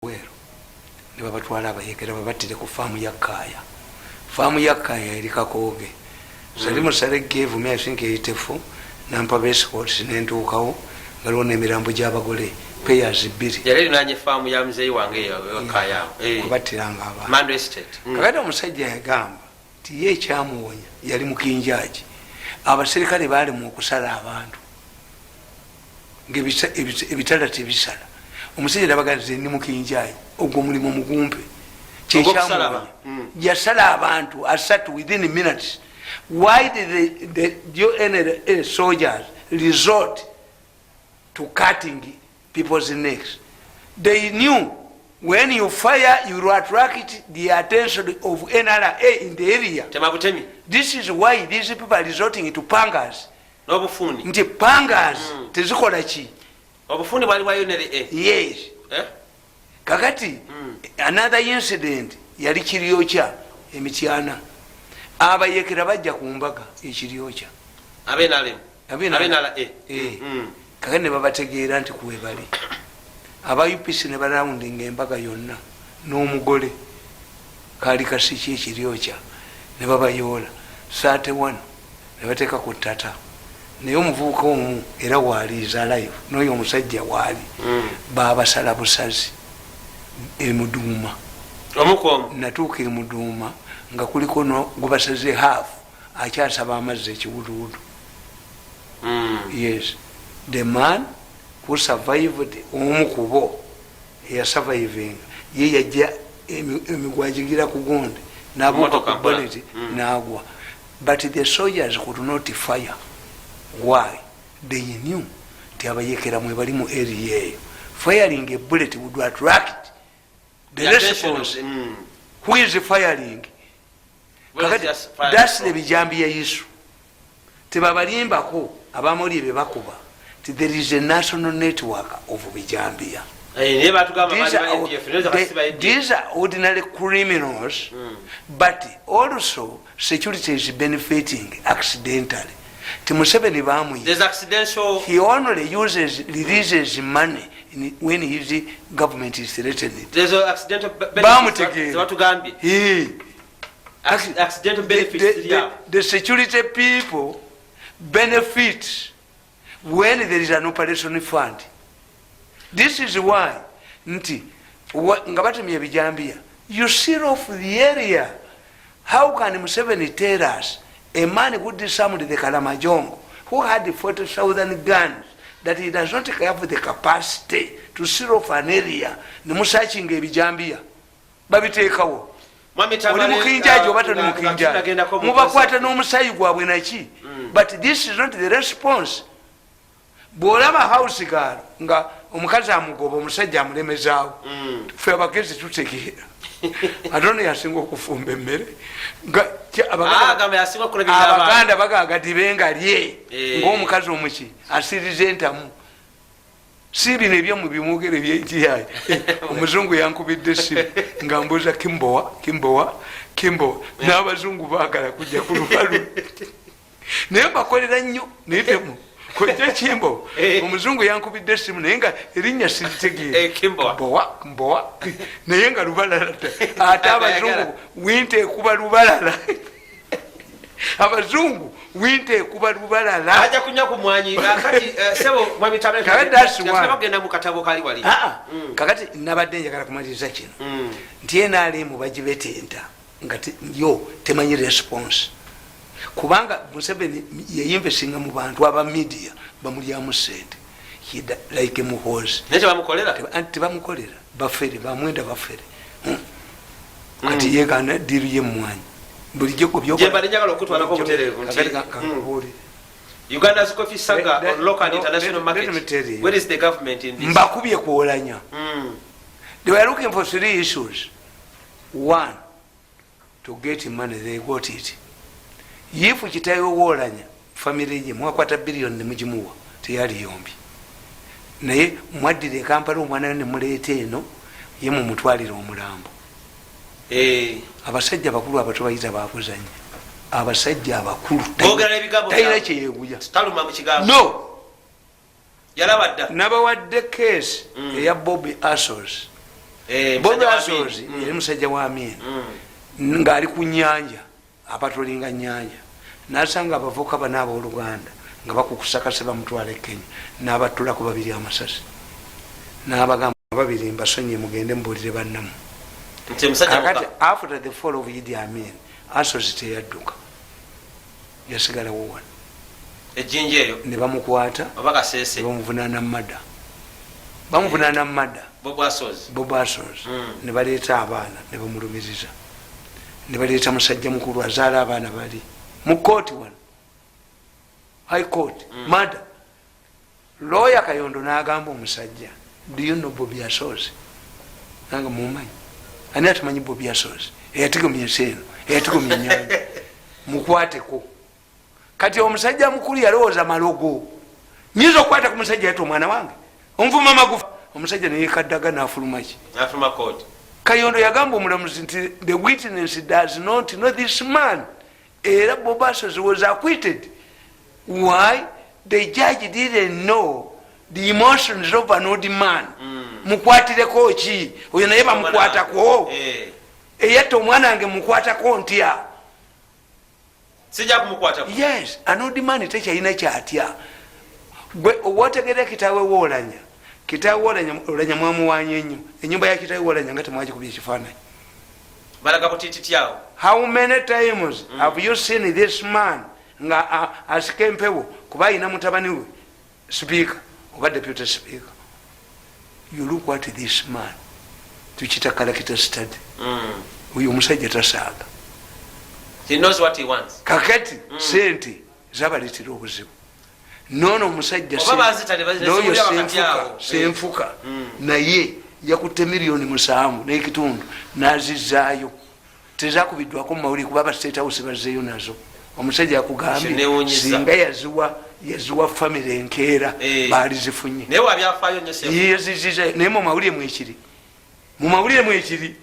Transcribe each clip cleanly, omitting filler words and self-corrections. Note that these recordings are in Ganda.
Luweero ne babatwala abayekera, babattire ku faamu ya Kaaya. Faamu ya Kaaya eri Kakooge. Salim Saleh gave me, I think, 84, nampa escorts nentuukawo, ngaliwo n'emirambo gy'abagole, pairs bbiri. Yali erinanye faamu ya muzeeyi wange eyo Kayaawo. Kubattiranga abantu. Mando Estate. Kakati omusajja yagamba nti ye ekyamuwonya yali mukinjaji. Abaserikale baalimu okusala abantu ngaebitala tebisala. Omusajja nabaga nti, "Ndi mukinjaji, ogwo omulimu mugumpe." Ogw'okusalaba. Kyekyamuwonya. Yasala abantu asatu within minutes. Why did the UNLA soldiers resort to cutting people's necks? They knew when you fire, you will attract the attention of NRA in the area. Tema butemi. This is why these people are resorting to pangas. N'obufuuni. Nti pangas tezikola ki? Obufuuni bwali bwa UNLA. Yes. Eh? Kakati another incident yali Kiryokya, Emityana. Abayekera bajja ku mbaga Ekiryokya. Abenrm. Abenra. Eh. Kakati ne babategeera nti kuwebali aba UPC, ne barawundinga embaga yonna n'omugole kaali kasiki Ekiryokya, ne babayoola 31 ne bateeka ku ttata. Naye omuvubuka omu era waali is alive, n'oyo omusajja waali. Babasala busazi Emuduuma. Omu ku omu. Natuuka Emuduuma nga kuliko gubasaze half, akyasaba amazzi ekiwuduwudu. Yes, the man who survived, omu kubo eyasurvivinga, ye yajja emigwajigira ku gundi nabuuka Motoka ku mpola. bonnet nagwa. But the soldiers could not fire. Why? They knew nti abayekera mwe bali mu area eyo. Firing a bullet would attract the The attention response. Who is firing? Where is Kakati, just firing that's from? The bijambiya issue. Tebabalimbako abamuli bye bakuba ti there is a national network of bijambiya. Eh, naye batugamba These baali ba are, ADF, naye kasi ba ADF. These are ordinary criminals, but also security is benefiting accidentally. Ti Museveni bamuyi There's accidental. He only uses releases money when his government is threatened. There's a accidental benefits Bamutegeera. ze batugambye. Accidental benefits ziri awo. The security people benefit when there is an operation fund. This is why nti nga batemya ebijambiya, you seal off the area. How can Museveni tell us, a man who disarmed the Kalamajong, who had 40,000 guns, that he does not have the capacity to seal off an area nemusakinga ebijambiya babiteekawo? Mwami Oli Tamale, mukinjaji oba toli nga mukinjaji, tunagendako mu mubakwata n'omusayi gwabwe naki. But this is not the response. Bw'olaba house girl nga omukazi amugoba, omusajja amulemezaawo. Fe abagezi tutegeera, ate ono yasinga okufumba emmere. Ah, agamba yasinga okulabirira abaana. Abaganda bagaga dibenga lye. Eh. Ngaomukazi omuki asiriza entamu, si bino ebyammwe bimwogere ebyekiyayi. Omuzungu yankubidde essimu nga mbuuza Kimbowa, Kimbowa, Kimbowa. N'abazungu baagala kujja ku lubalu, naye mbakolera nnyo, naye temu kojja Kimbowa. Eh. Omuzungu yankubidde essimu naye nga erinnya siritegeera. Eh, Kimbowa. Mbowa, Mbowa, naye nga lubalala dda. Ate abazungu winter ekuba lubalala, abazungu winter ekuba lubalala. Ajja kunywa ku mwanyi kati sebo mwami Tamale. Kakati that's one. Bagenda mu katabo kali wali. Ah, ah. Kakati nabadde njagala kumaliriza kino nti NRM bagibetenta nga yo temanyi response, kubanga Museveni yeyinvestinga mu bantu aba media bamulyamu sente like Muhozi. Naye tebamukolera. Anti tebamukolera, bafere bamwenda bafere. Kati yegana deal yemwanyi bulijjo. Gye mbadde njagala okutwalako obutereevu nti Kankubuulire. Uganda's coffee saga on local and international Let me market. tell you. Where is the government in this? Mbakubye kwolanya. They were looking for three issues. One, to get money, they got it. If kitawe woolanya family ye mwakwata billion nemugimuwa, teyali yombi, naye mwaddira ekampala omwana we nemuleeta eno, ye mumutwalira omulambo. Eh, Abasajja abakulu abato bayita bakuzanya. Abasajja abakulu Boogera n'ebigambo talina byabwe. kyeyeguya. Taluma mu kigambo. No. Yalaba dda. Nabawadde case eya Bobby Asos. Eh, Bobi musajja wa Asozi Amin. yali musajja wa Amin Mm. ng'ali ku nyanja, apatolinga nyanja, nasanga abavuka bana abooluganda nga bakukusakase bamutwala e Kenya, n'abattulako babiri amasasi, n'abagamba, "Babiri mbasonye, mugende mbuulire bannamu." Nti musajja Kakati muka. after the fall of Idi Amin, Asozi teyadduka, yasigalawo wano. Ejjinja eyo. Ne bamukwata. Oba Kaseese. Ne bamuvunaana murder, bamuvunaana murder. Bob Asozi. Bob Asozi. Ne baleeta abaana ne bamulumiriza, ne baleeta musajja mukulu azaala abaana bali mu kooti wano, High Court. Murder lawyer Kayondo n'agamba omusajja, "Do you know Bobi Asozi?" Nanga mumanyi, ani atamanyi Bobi Asozi eyatigomya ensi eno, eyatigomya enyanja? Mukwateko. Kati omusajja mukulu yalowooza malogo, nyinza okukwata ku musajja yata omwana wange onvuma magufa? Omusajja neyekaddaga nafulumaki. Nafuluma kooti. Kayondo yagamba omulamuzi nti the witness does not know this man. Era Bob Asozi was acquitted. Why? The judge didn't know the emotions of an old man. Mukwatireko ki oyo? Naye bamukwatako. Eh. Eyatta omwana wange mukwatako ntya? Sijja kumukwatako. Yes, an old man tekyalina kyatya. Gwe owategera kitaawe woolanya, kitaawe woolanya, olanya mwamuwanya ennyo enyumba ya kitaawe woolanya nga temwagikubya ekifaananyi. Balaga butititi awo. How many times have you seen this man nga asika empewo kuba ayina mutabani we speaker oba deputy speaker? You look at this man, tukita character study. Oyo omusajja tasaaga. He knows what he wants. Kakati sente zabaleetera obuzibu. Noono omusajja Oba bazita ne n'oyo ne zibulira wakati Senfuka, awo. Senfuka naye yakutte 7 miliyoni n'ekitundu n'azizaayo, tezakubiddwako mu mawulire kuba aba State House bazzeeyo nazo. Omusajja akugambye Kinewuunyisa. singa yaziwa famire enkeera baali zifunye. Naye wabyafaayo nnyo Senfuka. Yazizizayo, naye mu mawulire mwekiri, mu mawulire mwekiri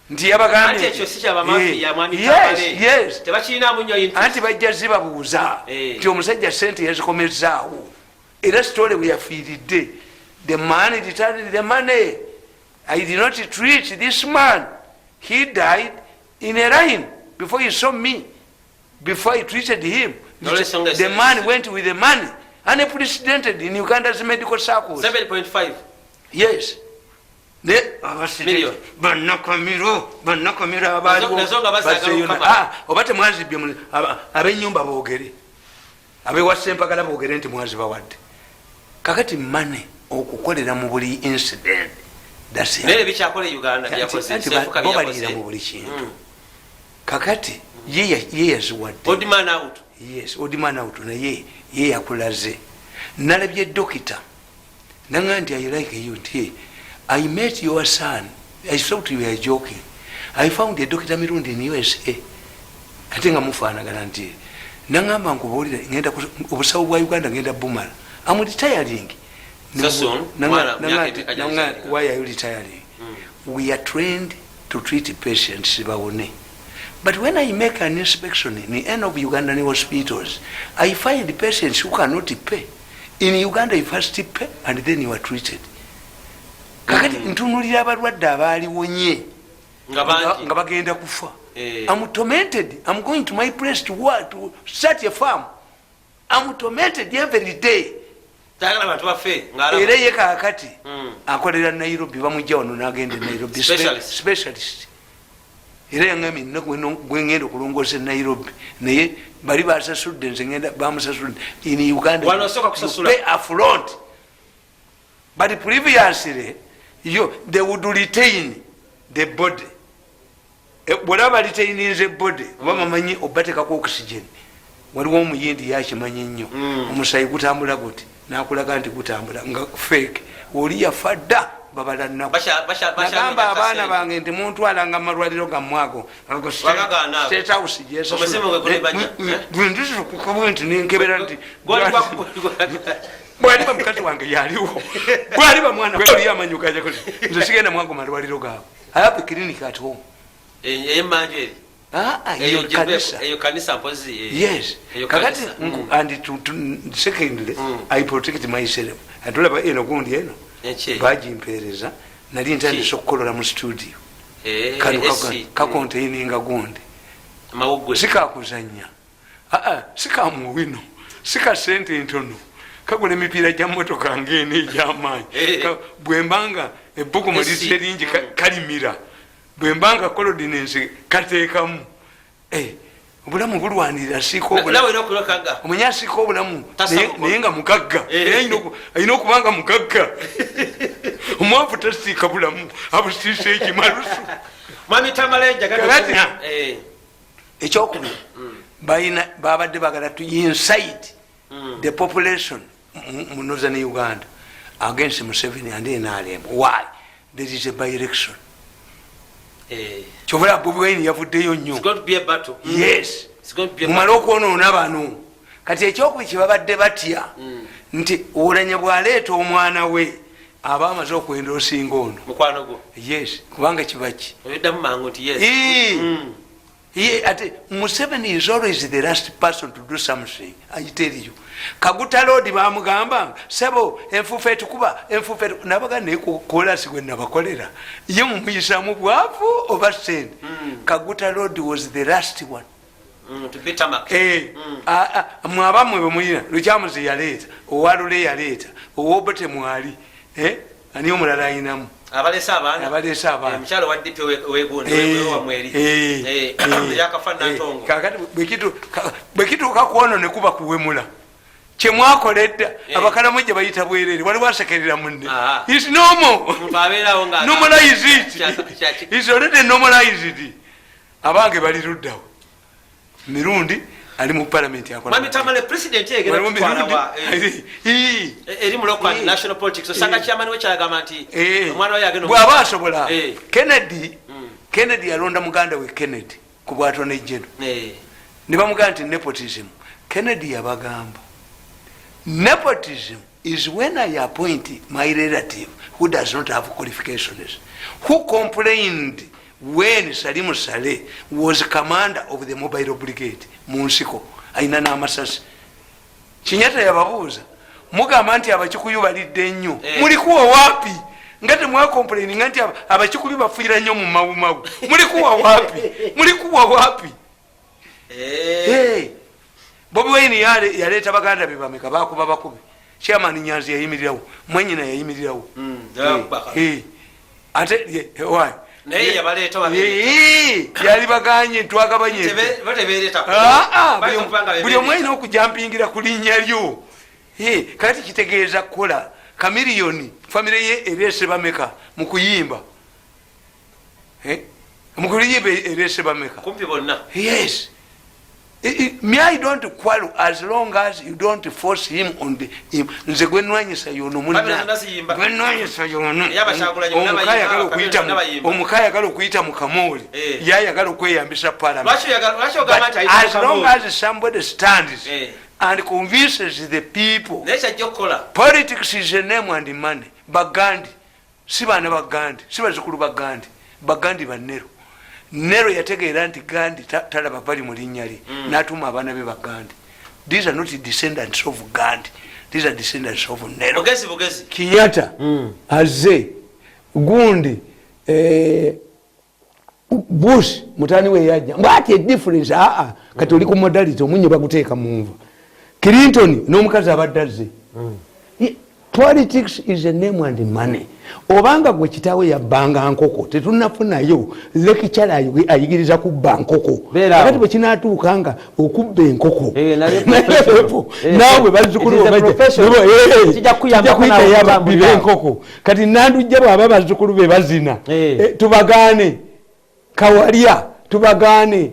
nti yabagambye Anti ekyo si kyabamafiya, mwami Yes, Tamale. yes. Tebakirinaamu nnyo interest. Anti bajja zibabuuza nti omusajja sente yazikomezaawo, era story we yafiiridde, the man returned the money. "I did not treat this man. He died in a line before he saw me, before I treated him." Nolwensonga The man went with the money, unprecedented in Uganda's medical circles. 7.5 Yes. Ne Million. bannakamiro, bannakamiro abaaliwo Nazo nga bazaagala bazzeeyo okukamala. Ah, oba temwazibye ab'ennyumba boogere, abewa Sempagala boogere nti mwazibawadde. Kakati money okukolera mu buli incident. That's it. Naye bikyakola e Uganda byakoze. Anti Senfuka bo byakoze. baliira mu buli kintu. Kakati ye yaziwadde. Odd man out. Yes, odd man out. Naye ye yakulaze. Nalabye dokita nanga nti, "I like you." Nti, "I met your son. I thought you were joking. I found a Doctor Mirundi in USA." Ate nga mufaanagana. Nti nangamba, "Nkubuulira, ngenda obusawo bwa Uganda ngenda bumala. Am retiring." So soon? Mwana, myaka emeka gy'ali? "Why are you retiring?" "We are trained to treat patients bawone. But when I make an inspection in any of Ugandan hospitals, I find patients who cannot pay. In Uganda, you first pay and then you are treated. Kakati ntunulira abalwadde abaaliwonye Nga bangi. nga bagenda kufa. Eh. I'm tormented. I'm going to my place to work, to start a farm. I'm tormented every day." Tayagala bantu baffe ng'alaba. Era ye kaakati akolera Nairobi, bamujja wano n'agenda e Nairobi. Specialist. Specialist. Era yaŋambye, "Nina gwengenda okulongoosa e Nairobi, naye bali basasudde, nze ngenda bamusasudde." In Uganda Wano osooka kusasula. you pay upfront, but previously you, they would retain the body. Bwolaba retaininze body oba bamanyi obatekako oxygen. Waliwo omuyindi yakimanyi nnyo. Omusayi gutambula guti, nakulaga nti gutambula nga fake. Oli yafa dda, babala nnaku. Basha Nagamba abaana kasente. bange nti muntwalanga mumalwaliro gammwe ago. Wagagaana ago. State House. Omuzimu gwe gulibajja, eh? Ndizikukabu nti nenkebera nti Gwali bwaliba mukazi wange yaliwo, bwaliba mwana oli amanyuka. Nze sigenda mwago malwaliro gaabwe. I have a clinic at home. Ey'emmanju eri. Ah, ah, Eyo eyo kanisa. Eyo kanisa mpozi. Yes. Eyo Kakati kanisa. And secondly, I protect myself. Atulaba eno gundi eno Enki? bagimpeereza. Nali ntandise okukolola mu studio. Kano kacontaininga gundi. Mawuggwe. Sikakuzanya, aa, sikamuwino, sika sente ntono, kagula emipiira gya motoka ng'eno egy'amaanyi. Bwembanga ebbugumu AC. lise lingi, kalimira, bwembanga coordinates kateekamu. Obulamu bulwanirira siika Nawe obulamu. olina okulekaga. Omanyi asiika obulamu Tassa mukono. Naye nga mugagga. Naye alina okuba nga mugagga. Omwavu tasiika bulamu, abusiisa ekimalusu. Mwami Tamale, njagala Kakati, ekyokubiri, balina babadde bagala to incite the population mu northern Uganda against Museveni and NRM. Why? There is a by-election. Kyobula Bobi Wine yavuddeyo nnyo. It's going to be a battle. Yes. It's going to be a Mumale battle. okwonoona bano. Kati ekyokubiri kyebabadde batya nti Olanya bwaleeta omwana we, aba amaze okwenda osinga ono. Mukwano gwo. Yes, kubanga kibaki. Obiddamu mangu nti yes. Ye, ate Museveni is always the last person to do something. I tell you, Kaguta Road bamugamba, "Sebo, enfuufu etukuba, enfuufu nabaga." Naye kolasi gwe nabakolera ye mumuyisamu bwavu oba sente. Kaguta Road was the last one. To be tarmac. Mwabamwe bwemuyina Lukyamuzi yaleeta, owalule yaleeta, owobote mwali. Ani omulala ayinamu? Abalese abaana. Abalese abaana. Omukyalo wa DP wegundi wamweri yakafa Nantongo. Kakati bwekituuka kwono ne kuba kuwemula kyemwakola edda. Abakalamu gye bayita bwerere, waliwo asekerera munne. Is normal. Omuntu abeerawo nga Normalize it. Is already normalized. Abange bali luddawo, Mirundi ali mu parliament akola. Mwami Tamale, president yegenda Waliwo kutwala Mirundi. wa eri mu local and national politics, osanga chairman we kyagamba nti omwana we yagenda Bw'aba asobola. Kennedy, Kennedy yalonda muganda we Kennedy ku bwatone jeno. Ne bamugamba nti nepotism. Kennedy yabagamba, "Nepotism is when I appoint my relative who does not have qualifications, who complained when Salimu Saleh was commander of the mobile brigade mu nsiko, ayina n'amasasi." Kinyata yababuuza, "Mugamba nti Abakikuyu balidde nnyo, mulikuwa waapi nga temwacomplaininga nti Abakikuyu bafiira nnyo mu Mawumawu? Mulikuwa waapi? Mulikuwa waapi?" Hey, Bobi Wine yaleeta baganda be bameka? Bakuba bakubi. Chairman Nyanzi yayimirirawo, mwenyina yayimirirawo. Bakubaka. Hey. Ate why? Naye yabaleeta babeereta. Yali baganye, twagabanye. Batebeereta. Ah, ah, Bayinza okuba nga buli omu bebeereta. alina okujampingira ku linnya lyo. Hey, kati kitegeeza kukola Chameleone famire ye ereese bameka mu kuyimba? Mu kuyimba ereese bameka? Kumpi bonna. Yes. Me, I don't quarrel as long as you don't force him on the him. Nze gwenwanyisa yono. Family zonna ziyimba. Gwenwanyisa yono. Naye Abakyagulanyi bonna Omuka bayimba, ayagala Abakabira okuyita bonna bayimba. Omuka ayagala okuyita mu kamooli. Yayagala okweyambisa parliament. Lwaki ogamba But nti ayita as long Kamooli? as somebody stands and convinces the people, Naye kyajja okukola. Politics is a name and money. Bagandi si baana bagandi, si bazukulu bagandi, bagandi ba Nero. Nero yategeera nti Gandi talaba bali mu linnya lye, n'atuuma abaana be Bagandi. These are not descendants of Gandi, these are descendants of Nero. Bugezi bugezi. Kinyata aze gundi, Bush mutani we yajja mbwati edifference. Aa, kati oli ku modality, omunyo baguteeka munva. Clinton n'omukazi abadde azze. Politics is a name and money. Obanga gwe kitaawe yabbanga nkoko, tetunafunayo lekikyala ayigiriza kubba nkoko. Beera awo. Kati bwe kinatuuka nga okubba enkoko Eh, naye naye naawe bazzukulu It is a bajja- profession. Kijja kukuyambako kijja kuyitayo naawe ababbi okutambula. b'enkoko. Kati Nandujja bw'aba bazzukulu be bazina, tubagaane. Kawalya tubagaane.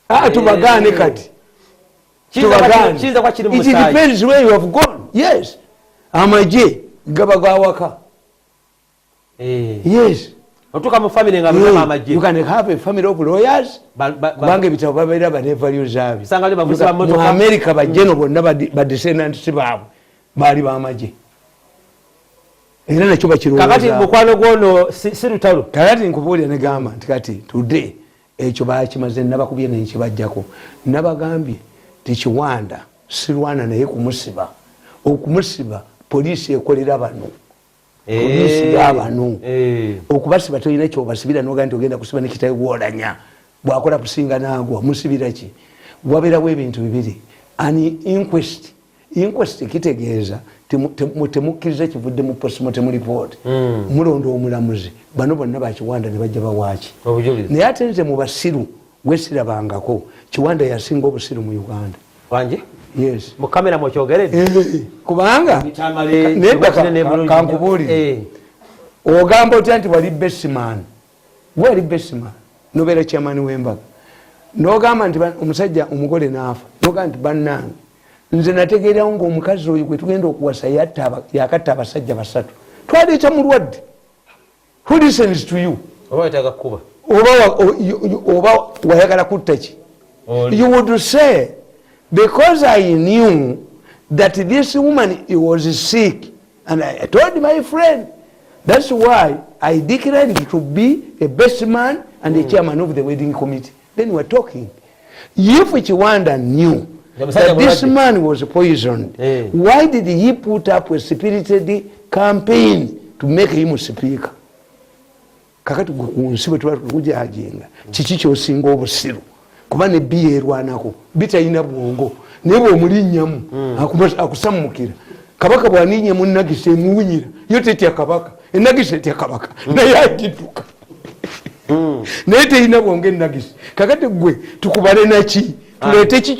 Ah, tubagaane kati. Tubagaane. Kiyinza kuba kiri mu It musaayi. depends where you have gone. Yes, amagye gaba gawaka. Yes. Otuuka mu family nga mulimu amagye. You can have a family of lawyers, kubanga ebitabo babeera bane value zaabwe. Sanga ali bavuzi ba Mu mmotoka. America bajeno bonna badescendants baabwe baali bamagye, era nakyo Kakati bakirowooza. mukwano gwono si lutalo. Kakati nkubuulira, negamba nti kati today ekyo bakimaze, nabakubye nekibajjako. Nabagambye tikiwanda sirwana naye kumusiba, okumusiba poliisi ekolera bano. Poliisi yabano okubasiba tolina kyobasibira, noga nti ogenda kusiba nekitaiwolanya bwakola kusinga nagwa musibira ki? Wabeerawo ebintu bibiri, an inquest. Inquest kitegeeza temukkiriza kivudde mu postmortem report. Mulonda omulamuzi, bano bonna bakiwanda ne bajja bawaaki? Obujulizi. Naye ate nze mu basiru gwesirabangako, Kiwanda yasinga obusiru mu Uganda. Wanje? Yes. Mu kamera mwokyogeredde? Eh, kubanga Mitamale, nedda. kinene bulungi. Kankubuulire. Ogamba otya nti wali bestman, wali bestman nobeera chairman w'embaga, nogamba nti omusajja omugole naafa, nogamba nti bannange, nze nategeerawo nga omukazi oyo gwe tugenda okuwasa yakatta abasajja basatu, twaleeta mulwadde. Who listens to you? Oba wetaaga kukuba. Oba oba wayagala kutta ki? Oli. You would say, because I knew that this woman was sick and I told my friend, that's why I declared to be a best man and the chairman of the wedding committee. Then we're talking. If Kiwanda knew The that this mulwadde. man was poisoned, why did he put up a spirited campaign to make him speaker? Kakati gwe ku nsi bwe tuba tukujajinga, kiki kyosinga obusiru? Kuba ne bi yerwanako bitalina bwongo, naye bwomulinnyamu akusammukira. Kabaka bwaninya munagisa emuwunyira, yo tetya kabaka, enagisa etya kabaka, naye agituka, naye terina bwongo enagisi. Kakati gwe tukubale naki? Tuleete ki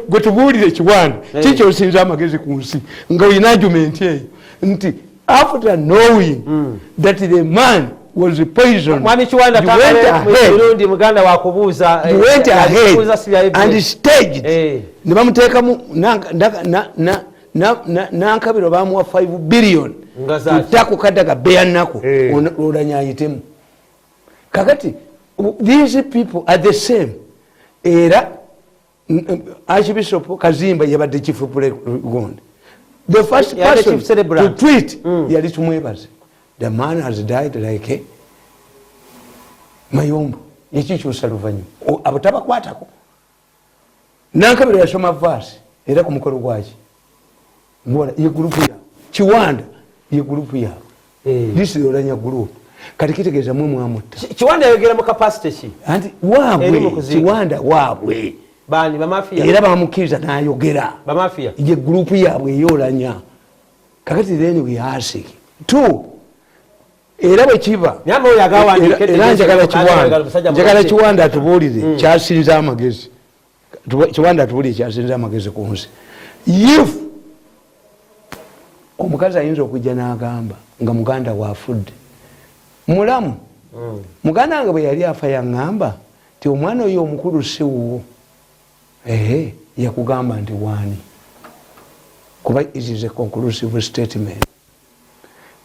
gwe tubuulire, Kiwanda, ki kyosinza amagezi ku nsi nga olina argument eyo nti after knowing that the man was poisoned, Mwami Kiwanda, you went ahead, mirundi muganda wakubuuza. you went ahead and staged ne bamuteekamu nankabiro, bamuwa 5 billion. Nga zaaki? Kutaku kadaga beyanako. Olanya ayitemu. Kakati these people are the same. Era Archbishop Kazimba yabadde chief gond, the first Yabadde person chief celebrant. to tweet yali tumwebaze. The man has died like a mayombo, yakikyusa luvanyuma. Abo tabakwatako. Nankabiro yasoma verse era ku mukolo gwaki. Ng'ola, ye group yaabwe, Kiwanda ye group yaabwe. This is Olanya group. Kati kitegeeza mwe mwamutta. Kiwanda yayogera mu capacity ki? Anti Eri mu waabwe. kuziika. Kiwanda waabwe. Bani, bamafiya? Era bamukkiriza n'ayogera. Bamafiya. Ye group yaabwe eyolanya. Kakati then we ask two, era bwe kiba Naye oyo agawandiika era njagala Kiwanda, omusajja njagala mulwadde. Kiwanda atubuulire kyasinza amagezi. Kiwanda atubuulire kyasinza amagezi ku nsi. If omukazi ayinza okujja n'agamba nga muganda waafudde mulamu, muganda wange bwe yali afa yaŋŋamba ti omwana oyo omukulu si wuwo, ehe, yakugamba nti waani? Kuba it is a conclusive statement.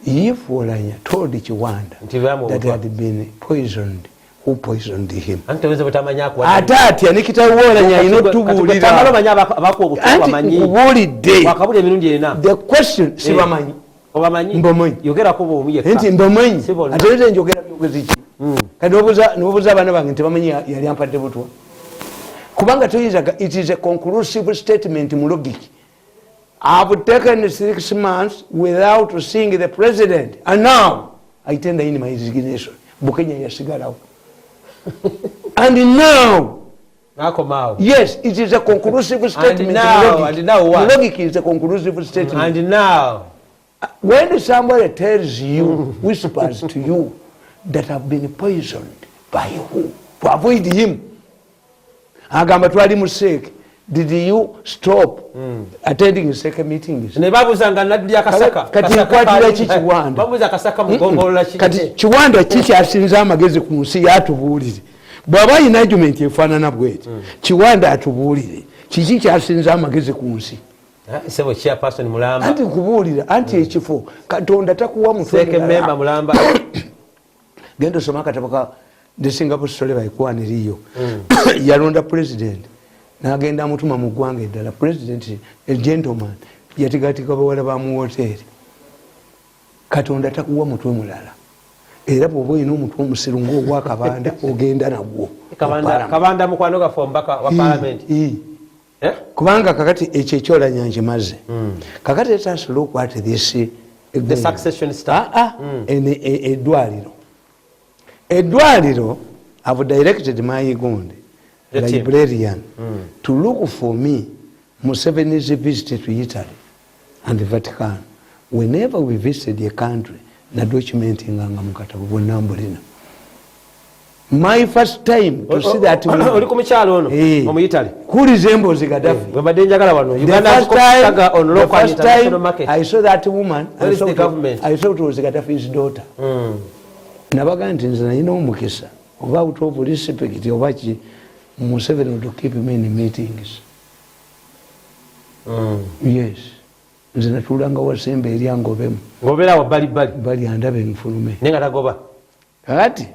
If Olanya told Kiwanda Nti bamuwa that obutwa. had been poisoned, who poisoned him? Anti toyinza butamanya akuwa. Ate atya nekitawolanya alina Tamala otubuulira. omanyi abakuwa obutwa. Anti bamanyi. nkubuulidde. Wakabula emirundi ena. The question, sibamanyi. Obamanyi? Mbamanyi. Yogerako bwomu yekka. Nti mbamanyi. Si bonna. Ate nze njogera byogezi ki? Kati nobuuza abaana bange nti bamanyi yali ampadde butwa, kubanga toyinza. It is a conclusive statement mu logic. I've taken 6 months without seeing the president and now I tender in my resignation. Bukenya yasigalawo and now Nakomaawo. Yes, it is a conclusive statement. Now, Logic. and now what? Logic is a conclusive statement. And now When somebody tells you, whispers to you that have been poisoned, by who? To avoid him, agamba twali mu CEC. Did you stop attending CEC meetings? Ne babuuza nga Nadduli akasaka. Kati nkwatira ki Kiwanda? Babuuza akasaka mugombolola ki? Kati Kiwanda kikyasinza amagezi ku nsi, yatubuulire. Bw'aba ayina argument efaanana bweti, Kiwanda atubuulire kiki kyasinza amagezi ku nsi. Sebo chairperson mulamba. Anti nkubuulira, anti ekifo Katonda takuwa mutwe CEC mulala. member mulamba. Genda osoma akatabo ka The Singapore Story by Kwan eriyo. Yalonda president nagenda amutuma mu ggwanga eddala. President, a gentleman, yatigatika bawala ba mu woteeri. Katonda takuwa mutwe mulala, era bwoba olina omutwe omusiru ngaogwakabanda, ogenda nagwo. Kabanda, Kabanda mukwano gaffe, omubaka wa parliament. Eh? Kubanga kakati ekyo ekyolanya nkimaze. Kakati let us look at this The succession stuff. Ah, ah, eddwaliro, eddwaliro, have directed my gundi The team. Librarian to look for me Museveni's visit to Italy and the Vatican. Whenever we visited a country, na documentinganga mu katabo bwonna mbulina. My first time to see that woman- Oli ku mukyalo ono Eh. omuyitale. Who resembles Gaddafi. Bwe mbadde njagala wano The Uganda first time, saga on the local and first international time market. I saw that woman, Where I is the thought, government? I thought it was Gaddafi's daughter. Nabaga nti nze nalina omukisa oba out of respect oba ki, Museveni would keep me in meetings. Yes, nze natuulanga wasemba eryangobemu. Ng'obeera awo bbali bbali. Bali andabe nfulume. Naye nga tagoba. Kakati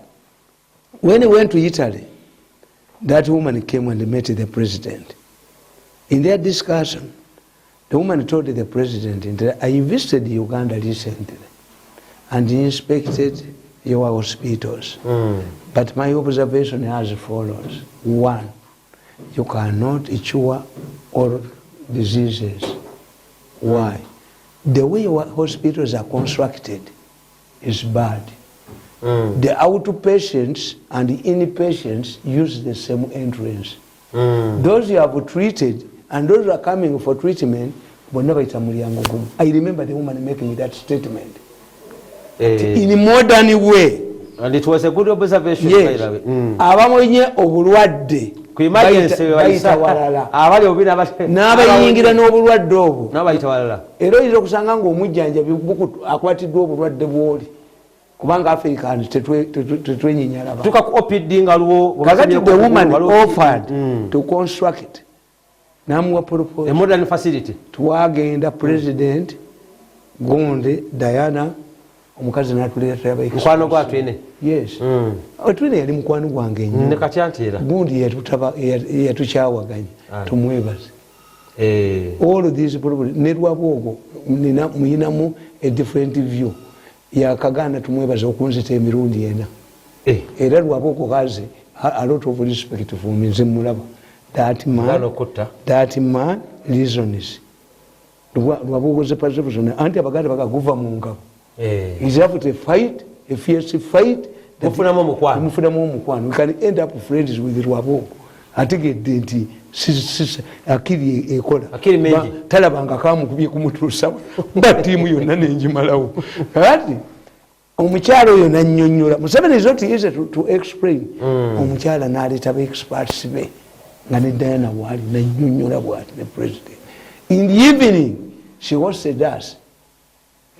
when he went to Italy, that woman came and met the president. In their discussion, the woman told the president, "I visited Uganda recently and inspected your hospitals. But my observation as follows. One, you cannot cure all diseases. Why? The way your hospitals are constructed is bad. The outpatients and the inpatients use the same entrance. Those you have treated and those who are coming for treatment, bonna bayita mulyango gumu." I remember the woman making that statement. Eh, In modern way. And it was a good observation, by Yes. the way. Abamunye obulwadde Ku emergency we bayita bayisa walala. Abali obubi N'abayingira n'obulwadde obwo. N'abayita walala. Era oyinza okusanga ngaomujjanjabi akwatiddwa obulwadde bwoli, kubanga Africans tetwenyinyalaba. Tuka ku OPD nga luwo. Kakati the woman offered to construct, namuwa A proposal. Modern facility. Twagenda, president, gonde Diana, omukazi natuleetera. Mukwano gwa Twine. Yes. Twine yali mukwano gwange Ne nnyo. kati anti era Gundi yatukyawaganya. Ah. Tumwebaze. Eh, All these problems ne Lwabwogo muyinamu a different view. Yakagaana, tumwebaze okunzita emirundi ena. Eh. Era Lwabwogo has a lot of respect for me. Nze mulaba that man, Gaana okutta. That man reasons. Lwabwogo ze perception anti Abaganda bakaguva mu ngabo. Eh. Is have to fight a fierce fight. Mufunamu omukwano. Mufunamu omukwano. We can end up friends with Lwabwogo. Ategedde nti akiri ekola. Akiri mengi. Talabanga kamukubye kumutuusa ba ttiimu yonna nenjimalawo. Kati omukyala oyo nanyonyola. Museveni is not easy to explain. Omukyala naleeta ba experts be nga ne Diana waali, nanyonyola bwati the president. In the evening she hosted us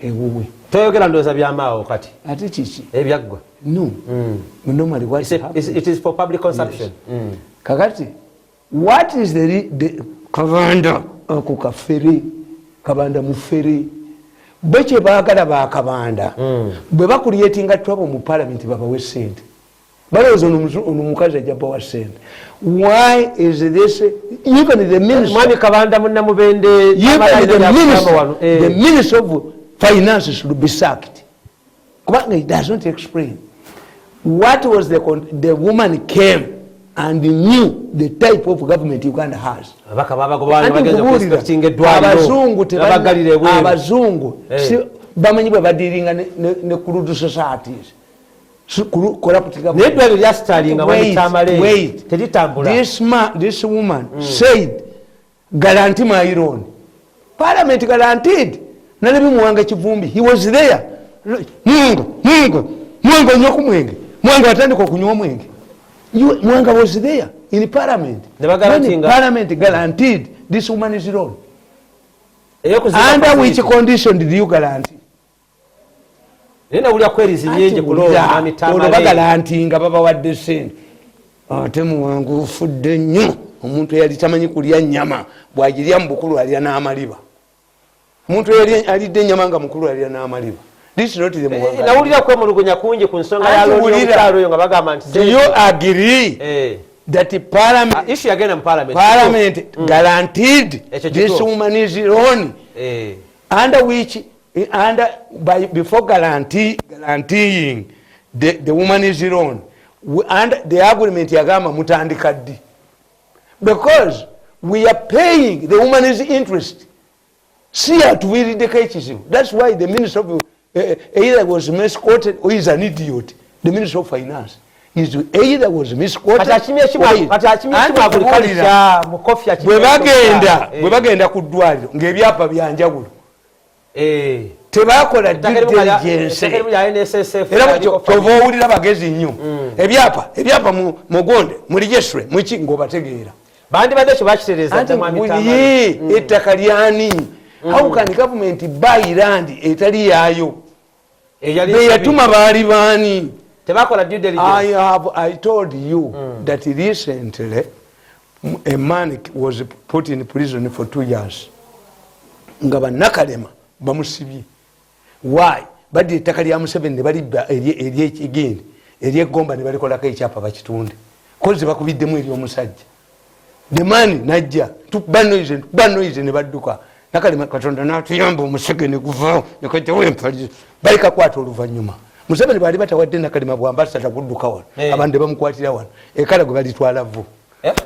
ewuwe. Toyogera ndowooza byamaawo kati. Ate kiki? Ebyaggwa. No, normally what happens- It is for public consumption. Kakati what is the Kabanda ako kafere, Kabanda mufere. Bwe kyebaagala bakabanda bwe bacreatinga trouble mu parliament, babawe sente. Balowooza ono mukazi ajja bawa sente. Why is this? Even the minister, Mwami Kabanda munnamubende. Even the minister, wano eh. the minister of finance should be sacked, kubanga he does not explain what was the woman came and knew the type of government Uganda has. Ababaka babagoba Anti bagenze nkubuulira, okuinspectinga eddwaliro. Abazungu Babagalira ebweru. Abazungu Eh. bamanyi bwe badealinga ne crude societies. Corrupt government. Naye eddwaliro lyasitalinga. Wait, Tamale, wait. teritambula. This woman said, "Guarantee my loan." Parliament guaranteed. Nalebi Muwanga Kivumbi, he was there. Mwanga, Mwanga, Mwanga onywa ku mwenge. Mwanga atandika okunywa omwenge. Mwanga was there in parliament. Ne baguaranteeinga. When parliament guaranteed this woman is loan. Ey'okuzimba Under which facility. Condition did you guarantee? Naye nawulira queries nyingi ku loan, Mwami Olwo Tamale. baguaranteeinga, babawadde sente. Ate Muwangu ofudde nnyo. Omuntu eyali tamanyi kulya nyama, bwagirya mu bukulu alya n'amaliba. Omuntu eyali alidde enyama nga mukulu alya n'amaliba. This is not the Eh, Muwanga. Nawulira kwemulugunya kungi ku nsonga ya Anti loan wulira. y'omukyalo oyo nga bagamba nti Do you agree Eh. that parliament, Ah, issue yagenda mu parliament. parliament guaranteed Ekyo this kituufu. woman is loan? Eh. Under which, under by before guaranteeing the woman is loan, and the agreement yagamba mutandika ddi? Because we are paying the woman's interest. Si atuwiriddeko ekizibu. That's why the minister of either was misquoted or is an idiot. The minister of finance is either was misquoted. Kati akimye kimu, kati akimye Anti kimu agriculture mu kofi akimye. Bwe bagenda ku ddwaliro ng'ebyapa byanjawulo, tebakola due diligence. Ettaka erimu lya NSSF. Era kyova owulira bagezi nnyo. Ebyapa mugonde mu registry muki ng'obategeera. Bandibadde kyo bakitereeza. Anti ye ettaka lyani? How can government buy land etali yaayo? Beyatuma baali baani? Tebakola due diligence. I told you that recently a man was put in prison for 2 years nga bannakalema bamusibye. Why? Badde ettaka lya Museveni ne balibba eryekigindi eryegomba ne balikolako ekyapa bakitunde kozi bakubiddemu eryomusajja. The man najja tuba noise ne badduka. Nakalema Katonda natuyamba omusege neguvaawo nekajjawo empalizo balikakwata. Oluvanyuma Museveni bwali batawadde Nakalema bwambasata kudduka wano. Abantu tebamukwatira wano ekala gwe balitwala vu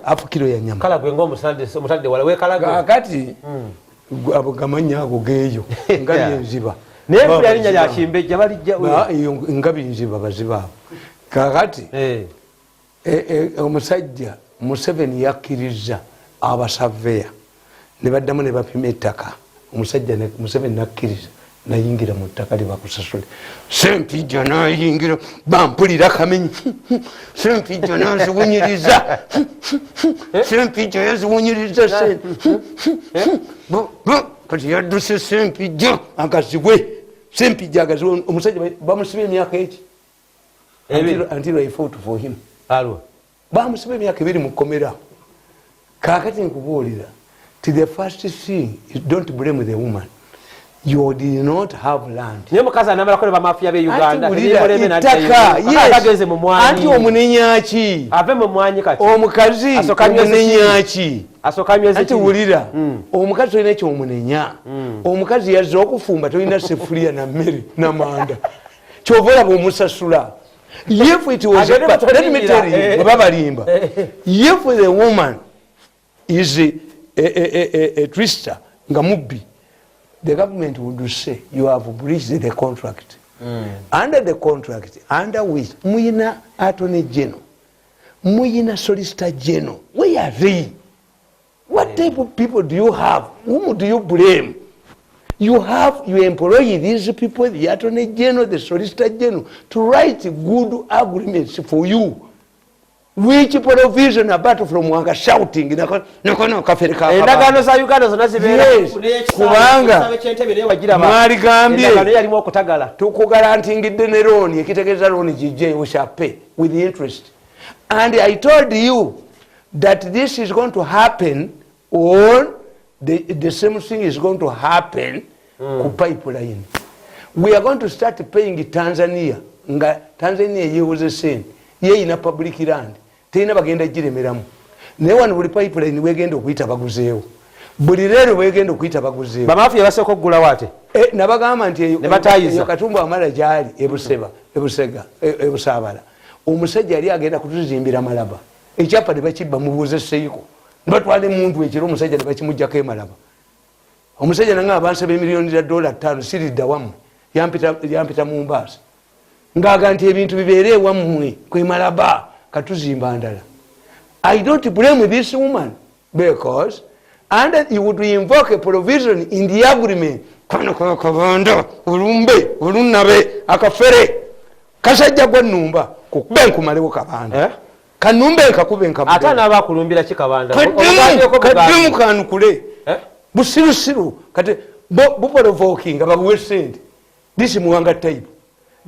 afu kiro ya nyama. Kala gwe ngaomutadde wala wekalagwe. Kakati abo gamanya ago geeyo ngabi enziba. Naye mpulira linnya lya Kimbejja balijja. Eyo ngabi nziba baziba abo. Kakati omusajja Museveni yakkiriza abasaveya ne baddamu ne bapima ettaka. Omusajja Museveni nakkiriza nayingira mu ttaka libakusasule. Sempijja nayingira bampulira kamenyi. Sempijja naziwunyiriza, Sempijja yaziwunyiriza sente. Kati yadduse Sempijja agazibwe, Sempijja agazibwe. Omusajja bamusiba emyaka eki? Ebiri. Until I fought for him. Alwa. Bamusiba emyaka 2 mu kkomera. Kakati nkubuulira ti the first thing is don't blame the woman. You did not have land. Naye omukazi anamalako ne bamafiya b'e Uganda. Anti wulira, Tebimulembe. ettaka, yes. Agenze mu mwanyi. Anti omunenyaki? Ave mu mwanyi kati. Omukazi Asooka anyweze. omunenyaki? Asooka anyweze. Anti kiri. wulira, omukazi tolina kyomunenya. Omukazi yazze okufumba, tolina sefuliya na mmere namanda, kyova olaba omusasula. If it was, Agende. But let me tell you, bwe babalimba, if the woman is a trickster nga mubbi, the government would say you have breached the contract. Under the contract, under which muyina attorney general, muyina solicitor general, where are they? What type of people do you have? Whom do you blame? You have, you employ these people, the attorney general, the solicitor general, to write good agreements for you. Which provision apart from Wanga shouting nakono kafere ka Endagaano za Uganda zonna zibeera Yes, kubanga mwaligambye. Endagaano yalimu okutagala. Tukugarantingidde ne loan, ekitegeeza loan gijje, we shall pay with interest. And I told you that this is going to happen on the same thing is going to happen ku pipeline. We are going to start paying Tanzania nga Tanzania yewoze sente, yeyina public land, terina bagenda giremeramu. Naye wano buli pipeline wegenda okuyita baguzeewo, buli leero wegenda okuyita baguzeewo. Bamafiya basooka okugulawo ate. Nabagamba nti Ne batayiza. Eyo Katumba Amala gyali ebuseba ebusega ebusabala omusajja yali agenda kutuzimbira Malaba, ekyapa ne bakibba. Mubuuze Seiko, nebatwala emuntu ekiro, omusajja ne bakimugjako emalaba. Omusajja nange abansaba emiliyoni za dola 5, siridda wammwe. Yampita mu mbaasa ngaaga nti ebintu bibeere ewammwe kwemalaba katuzimba ndala. I don't blame this woman because and you would invoke a provision in the agreement. Kano kakabanda olumbe olunabe akafere kasajja gwa numba kukube nkumalewo Kabanda. Eh? Kanumbe nkakube. Ate anaaba akulumbira ki Kabanda? Nkamudemu kaddemu kanukule. Eh? Busirusiru kati buprovoking babuwe sente. This Muwanga type,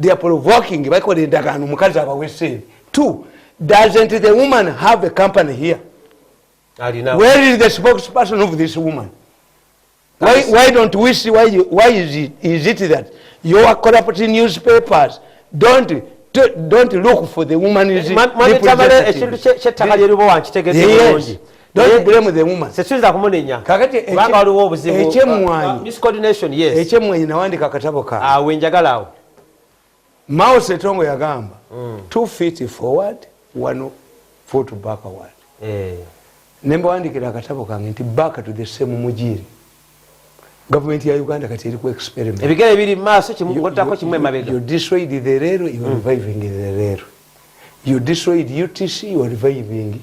they are provoking, bakola endagaano omukazi abawe sente. Two, doesn't the woman have a company here? Alina. Where is the spokesperson of this woman? Why don't we see why is it that your corrupt newspapers don't look for the woman's Mwami Tamale, representative? ekintu kyettaka lyerubowa nkitegedde Yes. bulungi. Don't blame the woman. Setuyinza kumunenya Kakati kubanga waliwo obuzibu. ekyemwanyi. Miscoordination, yes. Ekyemwanyi nawandika akatabo ka Awo enjagala awo. Mao Setongo yagamba 2 feet forward, 1 foot backward. Nembawandikira akatabo kange nti back to the same mujiri. Gavumenti ya Uganda kati eri ku experiment. Ebigere biri mu maaso, kimu kimu emabega. You destroyed the railway, you are reviving the railway. You destroyed UTC, you are reviving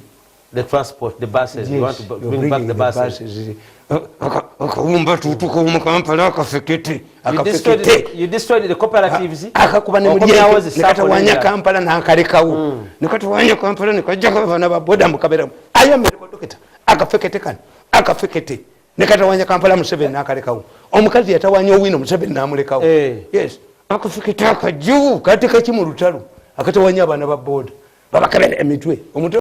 the transport, the buses. You want to you're bring back bringing the buses. Akawumba tutuka mu Kampala akafekete. Akafekete. You destroyed the cooperatives. Akakuba ne Okomyawo zi SACCO nekatawanya n'endala. Kampala nakalekawo, nekatawanya Kampala, nekajjako abaana ba boda mukabera ayo medical doctor. Akafekete kano akafekete nekatawanya Kampala, Museveni nakalekawo. Omukazi yatawanya Owino, Museveni namulekawo. Yes, akafekete akaju kateka ki mu lutalo akatawanya abaana ba boda, babakebera emitwe omutwe.